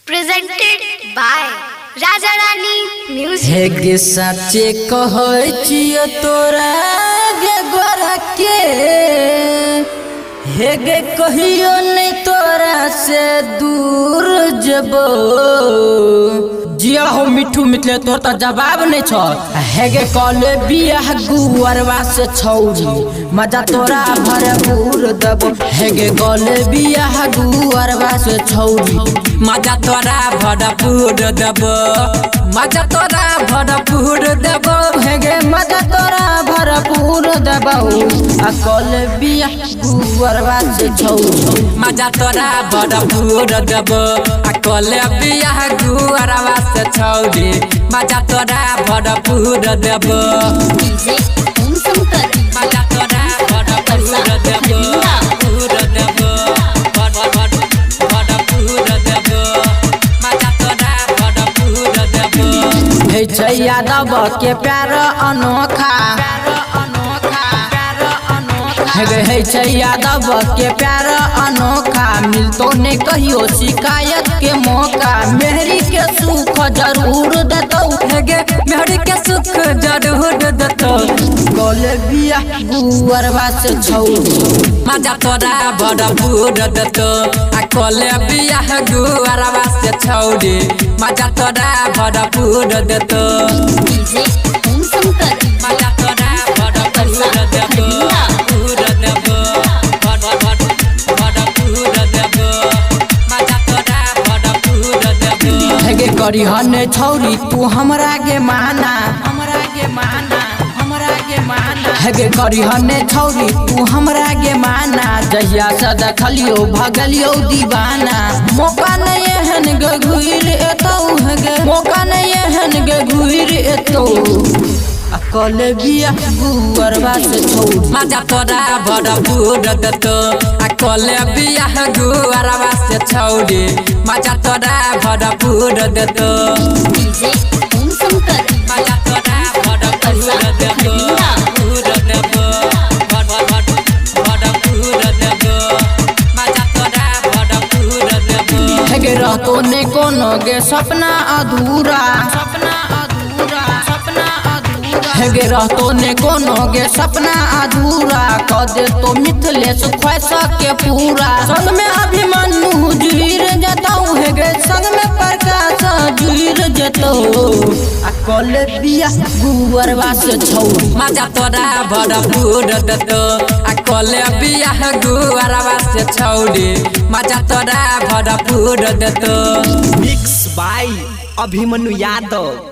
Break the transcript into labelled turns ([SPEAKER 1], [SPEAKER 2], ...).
[SPEAKER 1] Presented by Raja Rani Music.
[SPEAKER 2] हे गे साचे कहै छियो तोरा गे गोरा के, हे गे कहियो नहीं तोरा से दूर जबो। जिया हो मिठू मिथले तोर त जवाब नहीं छ। हे गे कले बियाह गुअरवा से छौरी मजा तोरा भरपूर दबो। हे गे कले बियाह गुअरवा से छौरी
[SPEAKER 3] मजा तोरा भरपूर देबो, मजा तोरा भरपूर देबो।
[SPEAKER 2] हे गे मजा तोरा भरपूर दबो। आ कले बियाह गुअरवा से छौरी
[SPEAKER 3] मजा तोरा भरपूर देबो। आ कले बियाह गुअरवा से छौरी मजा तोरा भरपूर देबो।
[SPEAKER 4] डीजे ओम शंकर।
[SPEAKER 3] मजा तोरा भरपूर देबो, पूर देबो, भर भर भरपूर देबो। मजा तोरा भरपूर देबो।
[SPEAKER 2] हे छै यादव के प्यार अनोखा, हे गे हे छै यादव के प्यार अनोखा। मिलतो ने कहियो शिकायत के मौका, मेहरी के सुख जरूर देतौ।
[SPEAKER 3] हे गे मेहरी के सुख जरूर देतौ।
[SPEAKER 2] कले बियाह गुअरवा से छौरी
[SPEAKER 3] मजा तोरा भरपूर देतौ। आ कले बियाह गुअरवा से छौरी मजा तोरा भरपूर देतौ।
[SPEAKER 4] डीजे ओम शंकर।
[SPEAKER 3] मजा तोरा भरपूर देबो, पूर देबो, भर भर भरपूर देबो। मजा तोरा भरपूर देबो।
[SPEAKER 2] हे गे करिहन छौरी तू हमरा गे माना, हमरा गे माना, हमरा गे माना। हे गे करिहन छौरी तू हमरा गे माना, जहिया से देखलियो भगलियो दीवाना। मौका नहीं एहन गे घुरि एतौ, हे गे मौका नहीं एहन गे घुरि एतौ। आ कले बियाह गुअरवा से छौरी
[SPEAKER 3] मजा तोरा भरपूर देतौ। आ कले बियाह गुअरवा से छौरी मजा तोरा भरपूर देतौ।
[SPEAKER 4] डीजे ओम शंकर।
[SPEAKER 3] मजा तोरा भरपूर देबो, पूर देबो, भर भर भरपूर देबो। मजा तोरा भरपूर देबो।
[SPEAKER 2] हे गे रहतो ने कोनो गे सपना अधूरा, सपना अधूरा, सपना अधूरा। हे गे रहतो ने कोनो गे सपना अधूरा, क देतो मिथलेश ख्वाहिश के पूरा। संग में अभिमन्यु जुइर जतौ, हे गे संग में प्रकाश जुइर जतौ। आ कले बियाह गुअरवा से छौरी
[SPEAKER 3] मजा तोरा भरपूर देतौ। आ कले बियाह गुअरवा से छौरी मजा तोरा भरपूर देतौ।
[SPEAKER 5] Mix by Abhimanyu Yadav.